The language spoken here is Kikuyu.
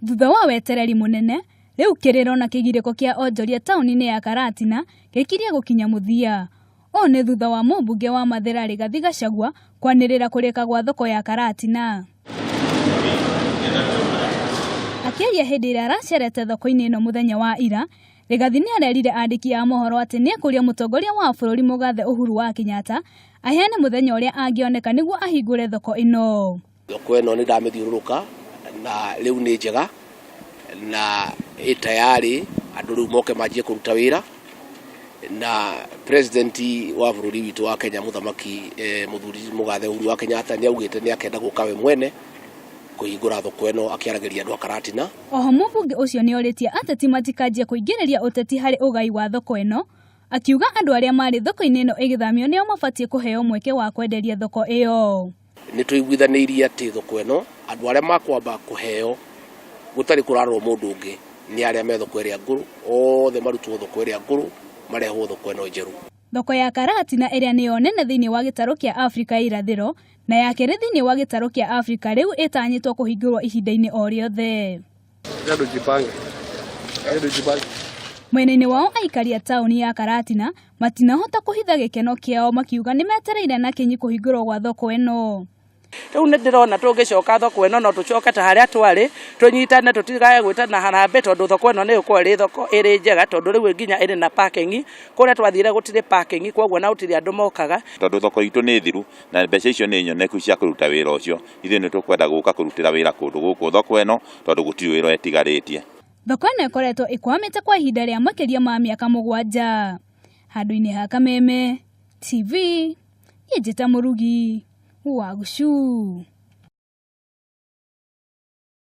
Thutha wa wetereri mũnene, rĩu kĩrĩro na kĩgirĩko kĩa onjoria taũni-inĩ ya Karatina gĩkirie gũkinya mũthia. Ũũ nĩ thutha wa mũmbunge wa Mathĩra Rigathi Gachagua kwanĩrĩra kũrĩka gwa thoko ya Karatina. Akĩaria hĩndĩ ĩrĩa aracerete thoko-inĩ ĩno mũthenya wa ira, Rigathi nĩ arerire andĩki a mohoro atĩ nĩ ekũria mũtongoria wa bũrũri mũgathe Uhuru wa Kenyatta aheane mũthenya ũrĩa angĩoneka nĩguo ahingũre thoko ĩno. Thoko ĩno nĩ ndamĩthiũrũrũka na rĩu nĩ njega na ĩ tayarĩ andũ rĩu moke manjie kũruta wĩra na president wa bũrũri witũ wa Kenya mũthamaki mũthuri mũgathe Uhuru wa Kenyatta nĩ augĩte nĩ akenda gũka we mwene kũhingũra thoko ĩno akĩaragĩria andũ a Karatina. Oho mũmbunge ũcio nĩorĩtie ateti matikanjie kũingĩrĩria ũteti harĩ ũgai wa thoko ĩno, akiuga andũ arĩa marĩ thoko-inĩ ĩno ĩgĩthamio nĩo mabatiĩ kũheo mweke wa kwenderia thoko ĩyo. Nĩ tũiguithanĩirie atĩ thoko ĩno andũ arĩa makwamba kũheo gũtarĩ kũrarorwo mũndũ ũngĩ nĩ arĩa me thoko ĩrĩa ngũrũ, othe marutwo thoko ĩrĩa ngũrũ marehwo thoko ĩno njerũ. Thoko ya Karatina ĩrĩa nĩyo nene thĩinĩ wa gĩtarũ kĩa Afrika ya irathĩro na ya kerĩ thĩinĩ wa gĩtarũ kĩa Afrika rĩu ĩtanyĩtwo kũhingũrwo ihinda-inĩ o rĩothe. Mwena-inĩ wao aikari a taũni ya Karatina matinahota kũhitha gĩkeno kĩao makiuga nĩ metereire na kinyi kũhingũrwo gwa thoko ĩno. Rĩu nĩ ndĩrona tũngĩcoka thoko ĩno no tũcoke ta harĩa twarĩ, tũnyitane tũtigage gwĩtana harambee tondũ thoko ĩno nĩ ĩgũkorwo ĩrĩ thoko ĩrĩ njega tondũ rĩu nginya ĩrĩ na parking, kũrĩa twathire gũtirĩ parking koguo ona gũtirĩ andũ mokaga. Tondũ thoko itũ nĩ thiru na mbeca icio nĩ nyoneku cia kũruta wĩra ũcio, ithuĩ nĩ tũkwenda gũka kũrutĩra wĩra kũndũ gũkũ thoko ĩno tondũ gũtirĩ wĩra ĩtigarĩtie. Thoko ĩno ĩkoretwo ĩkwamĩte kwa ihinda rĩa makĩria ma mĩaka mũgwanja. Handũ-inĩ ha Kameme TV, niĩ njĩta Mũrugi wa Gucu.